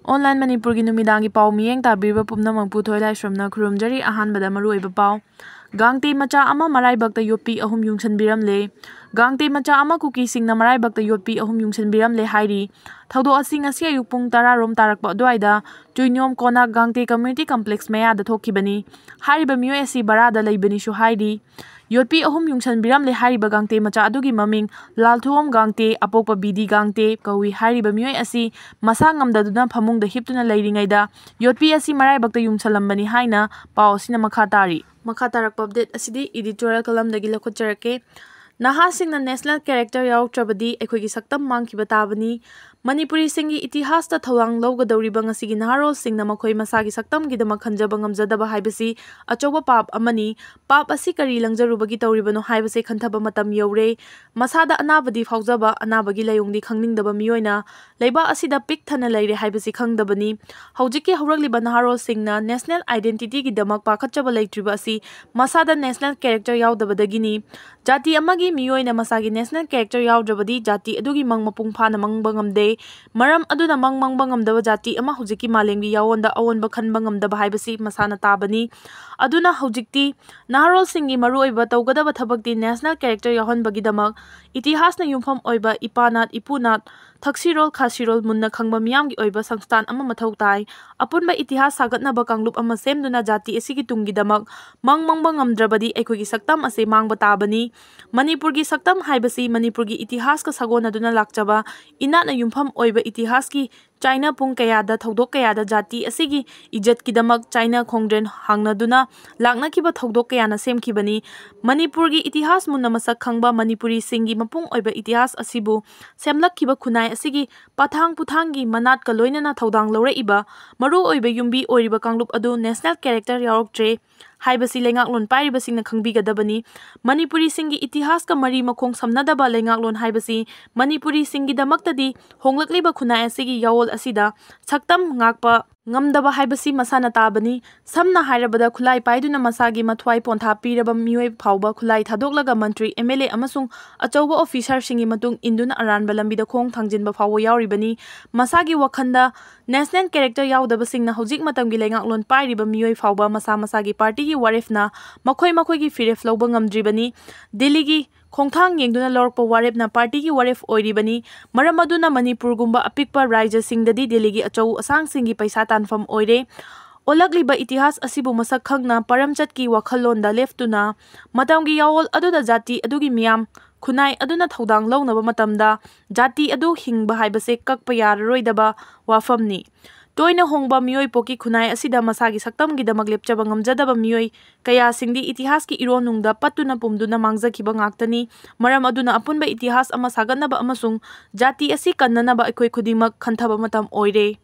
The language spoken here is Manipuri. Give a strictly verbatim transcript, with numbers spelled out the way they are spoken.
Online ꯃꯅꯤꯄꯨꯔꯒꯤ ꯅꯨꯃꯤꯗꯥꯡꯒꯤ ꯄꯥꯎ ꯃꯤꯠꯌꯦꯡ ꯇꯥꯕꯤꯔꯤꯕ ꯄꯨꯝꯅꯃꯛꯄꯨ ꯊꯣꯏꯂꯥꯏꯁ꯭ꯔꯝꯅ ꯈꯨꯔꯨꯝꯖꯔꯤ꯫ ꯑꯍꯥꯟꯕꯗ ꯃꯔꯨꯑꯣꯏꯕ ꯄꯥꯎ꯫ ꯒꯥꯡꯇꯦ ꯃꯆꯥ ꯑꯃ ꯃꯔꯥꯏꯕꯛꯇ ꯌꯣꯠꯄꯤ ꯑꯍꯨꯝ ꯌꯨꯡꯁꯟꯕꯤꯔꯝꯂꯦ꯫ ꯒꯥꯡꯇꯦ ꯃꯆꯥ ꯑꯃ ꯀꯨꯀꯤꯁꯤꯡꯅ ꯃꯔꯥꯏꯕꯛꯇ ꯌꯣꯠꯄꯤ ꯑꯍꯨꯝ ꯌꯨꯡꯁꯟꯕꯤꯔꯝꯂꯦ ꯍꯥꯏꯔꯤ꯫ ꯊꯧꯗꯣꯛ ꯑꯁꯤ ꯉꯁꯤ ꯑꯌꯨꯛ ꯄꯨꯡ ꯇꯔꯥ ꯔꯣꯝ ꯇꯥꯔꯛꯄ ꯑꯗꯨꯋꯥꯏꯗ ꯆꯨꯏꯅꯤꯌꯣꯝ ꯀꯣꯅꯥꯛ ꯒꯥꯡꯇꯦ ꯀꯝꯃ꯭ꯌꯨꯅꯤꯇꯤ ꯀꯝꯄ꯭ꯂꯦꯛꯁ ꯃꯌꯥꯗ ꯊꯣꯛꯈꯤꯕꯅꯤ꯫ ꯍꯥꯏꯔꯤꯕ ꯃꯤꯑꯣꯏ ꯑꯁꯤ ꯚꯔꯥꯗ ꯂꯩꯕꯅꯤꯁꯨ ꯍꯥꯏꯔꯤ꯫ ꯌꯣꯠꯄꯤ ꯑꯍꯨꯝ ꯌꯨꯡꯁꯟꯕꯤꯔꯝꯂꯦ ꯍꯥꯏꯔꯤꯕ ꯒꯥꯡꯇꯦ ꯃꯆꯥ ꯑꯗꯨꯒꯤ ꯃꯃꯤꯡ ꯂꯥꯜꯊꯨꯑꯣꯝ ꯒꯥꯡꯇꯦ, ꯑꯄꯣꯛꯄ ꯕꯤ ꯗꯤ ꯒꯥꯡꯇꯦ ꯀꯧꯏ꯫ ꯍꯥꯏꯔꯤꯕ ꯃꯤꯑꯣꯏ ꯑꯁꯤ ꯃꯁꯥ ꯉꯝꯗꯗꯨꯅ ꯐꯃꯨꯡꯗ ꯍꯤꯞꯇꯨꯅ ꯂꯩꯔꯤꯉꯩꯗ ꯌꯣꯠꯄꯤ ꯑꯁꯤ ꯃꯔꯥꯏꯕꯛꯇ ꯌꯨꯡꯁꯜꯂꯝꯕꯅꯤ ꯍꯥꯏꯅ ꯄꯥꯎ ꯑꯁꯤꯅ ꯃꯈꯥ ꯇꯥꯔꯤ꯫ ꯃꯈꯥ ꯇꯥꯔꯛꯄ ꯑꯞꯗꯦꯠ ꯑꯁꯤꯗꯤ ꯏꯗꯤꯇꯣꯔꯤꯌꯦꯜ ꯀꯂꯝꯗꯒꯤ ꯂꯧꯈꯠꯆꯔꯛꯀꯦ꯫ ꯅꯍꯥꯁꯤꯡꯅ ꯅꯦꯁꯅꯦꯜ ꯀꯦꯔꯦꯛꯇꯔ ꯌꯥꯎꯔꯛꯇ꯭ꯔꯕꯗꯤ ꯑꯩꯈꯣꯏꯒꯤ ꯁꯛꯇꯝ ꯃꯥꯡꯈꯤꯕ ꯇꯥꯕꯅꯤ꯫ ꯃꯅꯤꯄꯨꯔꯤꯁꯤꯡꯒꯤ ꯏꯇꯤꯍꯥꯁꯇ ꯊꯧꯗꯥꯡ ꯂꯧꯒꯗꯧꯔꯤꯕ ꯉꯁꯤꯒꯤ ꯅꯍꯥꯔꯣꯜꯁꯤꯡꯅ ꯃꯈꯣꯏ ꯃꯁꯥꯒꯤ ꯁꯛꯇꯝꯒꯤꯗꯃꯛ ꯈꯟꯖꯕ ꯉꯝꯖꯗꯕ ꯍꯥꯏꯕꯁꯤ ꯑꯆꯧꯕ ꯄꯥꯞ ꯑꯃꯅꯤ꯫ ꯄꯥꯞ ꯑꯁꯤ ꯀꯔꯤ ꯂꯪꯖꯔꯨꯕꯒꯤ ꯇꯧꯔꯤꯕꯅꯣ ꯍꯥꯏꯕꯁꯤ ꯈꯟꯊꯕ ꯃꯇꯝ ꯌꯧꯔꯦ꯫ ꯃꯁꯥꯗ ꯑꯅꯥꯕꯗꯤ ꯐꯥꯎꯖꯕ, ꯑꯅꯥꯕꯒꯤ ꯂꯥꯏꯑꯣꯡꯗꯤ ꯈꯪꯅꯤꯡꯗꯕ ꯃꯤꯑꯣꯏꯅ ꯂꯩꯕꯥꯛ ꯑꯁꯤꯗ ꯄꯤꯛ ꯊꯟꯅ ꯂꯩꯔꯦ ꯍꯥꯏꯕꯁꯤ ꯈꯪꯗꯕꯅꯤ꯫ ꯍꯧꯖꯤꯛꯀꯤ ꯍꯧꯔꯛꯂꯤꯕ ꯅꯍꯥꯔꯣꯜꯁꯤꯡꯅ ꯅꯦꯁꯅꯦꯜ ꯑꯥꯏꯗꯦꯟꯇꯤꯇꯤꯒꯤꯗꯃꯛ ꯄꯥꯈꯠꯆꯕ ꯂꯩꯇ꯭ꯔꯤꯕ ꯑꯁꯤ ꯃꯁꯥꯗ ꯅꯦꯁꯅꯦꯜ ꯀꯦꯔꯦꯛꯇꯔ ꯌꯥꯎꯗꯕꯗꯒꯤꯅꯤ꯫ ꯖꯥꯇꯤ ꯑꯃꯒꯤ ꯃꯤꯑꯣꯏꯅ ꯃꯁꯥꯒꯤ ꯅꯦꯁꯅꯦꯜ ꯀꯦꯔꯦꯛꯇꯔ ꯌꯥꯎꯗ꯭ꯔꯕꯗꯤ ꯖꯥꯇꯤ ꯑꯗꯨꯒꯤ ꯃꯪ ꯃꯄꯨꯡ ꯐꯥꯅ ꯃꯪꯕ ꯉꯝꯗꯦ꯫ ꯃꯔꯝ ꯑꯗꯨꯅ ꯃꯪ ꯃꯪꯕ ꯉꯝꯗꯕ ꯖꯥꯇꯤ ꯑꯃ ꯍꯧꯖꯤꯛꯀꯤ ꯃꯥꯂꯦꯝꯒꯤ ꯌꯥꯑꯣꯟꯗ ꯑꯑꯣꯟꯕ ꯈꯟꯕ ꯉꯝꯗꯕ ꯍꯥꯏꯕꯁꯤ ꯃꯁꯥꯅ ꯇꯥꯕꯅꯤ꯫ ꯑꯗꯨꯅ ꯍꯧꯖꯤꯛꯇꯤ ꯅꯍꯥꯔꯣꯜꯁꯤꯡꯒꯤ ꯃꯔꯨꯑꯣꯏꯕ ꯇꯧꯒꯗꯕ ꯊꯕꯛꯇꯤ ꯅꯦꯁꯅꯦꯜ ꯀꯦꯔꯦꯛꯇꯔ ꯌꯥꯎꯍꯟꯕꯒꯤꯗꯃꯛ ꯏꯇꯤꯍꯥꯁꯅ ꯌꯨꯝꯐꯝ ꯑꯣꯏꯕ ꯏꯄꯥꯅꯥꯠ, ꯏꯄꯨꯅꯥꯠ, ꯊꯛꯁꯤꯔꯣꯜ ꯈꯥꯁꯤꯔꯣꯜ ꯃꯨꯟꯅ ꯈꯪꯕ ꯃꯤꯌꯥꯝꯒꯤ ꯑꯣꯏꯕ ꯁꯪꯁꯊꯥꯟ ꯑꯃ ꯃꯊꯧ ꯇꯥꯏ꯫ ꯑꯄꯨꯟꯕ ꯏꯇꯤꯍꯥꯁ ꯁꯥꯒꯠꯅꯕ ꯀꯥꯡꯂꯨꯞ ꯑꯃ ꯁꯦꯝꯗꯨꯅ ꯖꯥꯇꯤ ꯑꯁꯤꯒꯤ ꯇꯨꯡꯒꯤꯗꯃꯛ ꯃꯪ ꯃꯪꯕ ꯉꯝꯗ꯭ꯔꯕꯗꯤ ꯑꯩꯈꯣꯏꯒꯤ ꯁꯛꯇꯝ ꯑꯁꯤ ꯃꯥꯡꯕ ꯇꯥꯕꯅꯤ꯫ ꯃꯅꯤꯄꯨꯔꯒꯤ ꯁꯛꯇꯝ ꯍꯥꯏꯕꯁꯤ ꯃꯅꯤꯄꯨꯔꯒꯤ ꯏꯇꯤꯍꯥꯁꯀ ꯁꯥꯒꯣꯟꯅꯗꯨꯅ ꯂꯥꯛꯆꯕ ꯏꯅꯥꯠꯅ ꯌꯨꯝꯐꯝ ꯑꯣꯏꯕ ꯏꯇꯤꯍꯥꯁꯀꯤ ꯆꯥꯏꯅ ꯄꯨꯡ ꯀꯌꯥꯗ ꯊꯧꯗꯣꯛ ꯀꯌꯥꯗ ꯖꯥꯇꯤ ꯑꯁꯤꯒꯤ ꯏꯖꯠꯀꯤꯗꯃꯛ ꯆꯥꯏꯅ ꯈꯣꯡꯗ꯭ꯔꯦꯟ ꯍꯥꯡꯅꯗꯨꯅ ꯂꯥꯛꯅꯈꯤꯕ ꯊꯧꯗꯣꯛ ꯀꯌꯥꯅ ꯁꯦꯝꯈꯤꯕꯅꯤ꯫ ꯃꯅꯤꯄꯨꯔꯒꯤ ꯏꯇꯤꯍꯥꯁ ꯃꯨꯟꯅ ꯃꯁꯛ ꯈꯪꯕ ꯃꯅꯤꯄꯨꯔꯤꯁꯤꯡꯒꯤ ꯃꯄꯨꯡ ꯑꯣꯏꯕ ꯏꯇꯤꯍꯥꯁ ꯑꯁꯤꯕꯨ ꯁꯦꯝꯂꯛꯈꯤꯕ ꯈꯨꯟꯅꯥꯏ ꯑꯁꯤꯒꯤ ꯄꯊꯥꯡ ꯄꯨꯊꯥꯡꯒꯤ ꯃꯅꯥꯠꯀ ꯂꯣꯏꯅꯅ ꯊꯧꯗꯥꯡ ꯂꯧꯔꯛꯏꯕ ꯃꯔꯨꯑꯣꯏꯕ ꯌꯨꯝꯕꯤ ꯑꯣꯏꯔꯤꯕ ꯀꯥꯡꯂꯨꯞ ꯑꯗꯨ ꯅꯦꯁꯅꯦꯜ ꯀꯦꯔꯦꯛꯇꯔ ꯌꯥꯎꯔꯛꯇ꯭ꯔꯦ ꯍꯥꯏꯕꯁꯤ ꯂꯩꯉꯥꯛꯂꯣꯟ ꯄꯥꯏꯔꯤꯕꯁꯤꯡꯅ ꯈꯪꯕꯤꯒꯗꯕꯅꯤ꯫ ꯃꯅꯤꯄꯨꯔꯤꯁꯤꯡꯒꯤ ꯏꯇꯤꯍꯥꯁꯀ ꯃꯔꯤ ꯃꯈꯣꯡ ꯁꯝꯅꯗꯕ ꯂꯩꯉꯥꯛꯂꯣꯟ ꯍꯥꯏꯕꯁꯤ ꯃꯅꯤꯄꯨꯔꯤꯁꯤꯡꯒꯤꯗꯃꯛꯇꯗꯤ ꯍꯣꯡꯂꯛꯂꯤꯕ ꯈꯨꯟꯅꯥꯏ ꯑꯁꯤꯒꯤ ꯌꯥꯑꯣꯜ ꯑꯁꯤꯗ ꯁꯛꯇꯝ ꯉꯥꯛꯄ ꯉꯝꯗꯕ ꯍꯥꯏꯕꯁꯤ ꯃꯁꯥꯅ ꯇꯥꯕꯅꯤ꯫ ꯁꯝꯅ ꯍꯥꯏꯔꯕꯗ, ꯈꯨꯠꯂꯥꯏ ꯄꯥꯏꯗꯨꯅ ꯃꯁꯥꯒꯤ ꯃꯊ꯭ꯋꯥꯏ ꯄꯣꯟꯊꯥ ꯄꯤꯔꯕ ꯃꯤꯑꯣꯏ ꯐꯥꯎꯕ ꯈꯨꯠꯂꯥꯏ ꯊꯥꯗꯣꯛꯂꯒ ꯃꯟꯇ꯭ꯔꯤ, ꯑꯦꯝ ꯑꯦꯜ ꯑꯦ ꯑꯃꯁꯨꯡ ꯑꯆꯧꯕ ꯑꯣꯐꯤꯁꯥꯔꯁꯤꯡꯒꯤ ꯃꯇꯨꯡ ꯏꯟꯗꯨꯅ ꯑꯔꯥꯟꯕ ꯂꯝꯕꯤꯗ ꯈꯣꯡ ꯊꯥꯡꯖꯤꯟꯕ ꯐꯥꯎꯕ ꯌꯥꯎꯔꯤꯕꯅꯤ꯫ ꯃꯁꯥꯒꯤ ꯋꯥꯈꯜꯗ National character ꯌꯥꯎꯗꯕꯁꯤꯡꯅ ꯍꯧꯖꯤꯛ ꯃꯇꯝꯒꯤ ꯂꯩꯉꯥꯛꯂꯣꯟ ꯄꯥꯏꯔꯤꯕ ꯃꯤꯑꯣꯏ ꯐꯥꯎꯕ ꯃꯁꯥ ꯃꯁꯥꯒꯤ party ꯒꯤ ꯋꯥꯔꯦꯞꯅ ꯃꯈꯣꯏ ꯃꯈꯣꯏꯒꯤ ꯐꯤꯔꯦꯞ ꯂꯧꯕ ꯉꯝꯗ꯭ꯔꯤꯕꯅꯤ꯫ ꯗꯤꯜꯂꯤꯒꯤ ꯈꯣꯡꯊꯥꯡ ꯌꯦꯡꯗꯨꯅ ꯂꯧꯔꯛꯄ ꯋꯥꯔꯦꯞꯅ party ꯒꯤ ꯋꯥꯔꯦꯞ ꯑꯣꯏꯔꯤꯕꯅꯤ꯫ ꯃꯔꯝ ꯑꯗꯨꯅ ꯃꯅꯤꯄꯨꯔꯒꯨꯝꯕ ꯑꯄꯤꯛꯄ ꯔꯥꯏꯖ꯭ꯌꯁꯤꯡꯗꯗꯤ ꯗꯤꯜꯂꯤꯒꯤ ꯑꯆꯧ ꯑꯁꯥꯡꯁꯤꯡꯒꯤ ꯄꯩꯁꯥ ꯇꯥꯟꯐꯝ ꯑꯣꯏꯔꯦ꯫ ꯑꯣꯜꯂꯛꯂꯤꯕ ꯏꯇꯤꯍꯥꯁ ꯑꯁꯤꯕꯨ ꯃꯁꯛ ꯈꯪꯅ ꯄꯔꯝꯆꯠꯀꯤ ꯋꯥꯈꯜꯂꯣꯟꯗ ꯂꯦꯞꯇꯨꯅ ꯃꯇꯝꯒꯤ ꯌꯥꯑꯣꯜ ꯑꯗꯨꯗ ꯖꯥꯇꯤ ꯑꯗꯨꯒꯤ ꯃꯤꯌꯥꯝ ꯈꯨꯟꯅꯥꯏ ꯑꯗꯨꯅ ꯊꯧꯗꯥꯡ ꯂꯧꯅꯕ ꯃꯇꯝꯗ ꯖꯥꯇꯤ ꯑꯗꯨ ꯍꯤꯡꯕ ꯍꯥꯏꯕꯁꯦ ꯀꯛꯄ ꯌꯥꯔꯔꯣꯏꯗꯕ ꯋꯥꯐꯝꯅꯤ꯫ ꯇꯣꯏꯅ ꯍꯣꯡꯕ ꯃꯤꯑꯣꯏ ꯄꯣꯛꯀꯤ ꯈꯨꯟꯅꯥꯏ ꯑꯁꯤꯗ ꯃꯁꯥꯒꯤ ꯁꯛꯇꯝꯒꯤꯗꯃꯛ ꯂꯦꯞꯆꯕ ꯉꯝꯖꯗꯕ ꯃꯤꯑꯣꯏ ꯀꯌꯥꯁꯤꯡꯗꯤ ꯏꯇꯤꯍꯥꯁꯀꯤ ꯏꯔꯣꯟꯅꯨꯡꯗ ꯄꯠꯇꯨꯅ ꯄꯨꯝꯗꯨꯅ ꯃꯥꯡꯖꯈꯤꯕ ꯉꯥꯛꯇꯅꯤ꯫ ꯃꯔꯝ ꯑꯗꯨꯅ ꯑꯄꯨꯟꯕ ꯏꯇꯤꯍꯥꯁ ꯑꯃ ꯁꯥꯒꯠꯅꯕ ꯑꯃꯁꯨꯡ ꯖꯥꯇꯤ ꯑꯁꯤ ꯀꯟꯅꯅꯕ ꯑꯩꯈꯣꯏ ꯈꯨꯗꯤꯡꯃꯛ ꯈꯟꯊꯕ ꯃꯇꯝ ꯑꯣꯏꯔꯦ꯫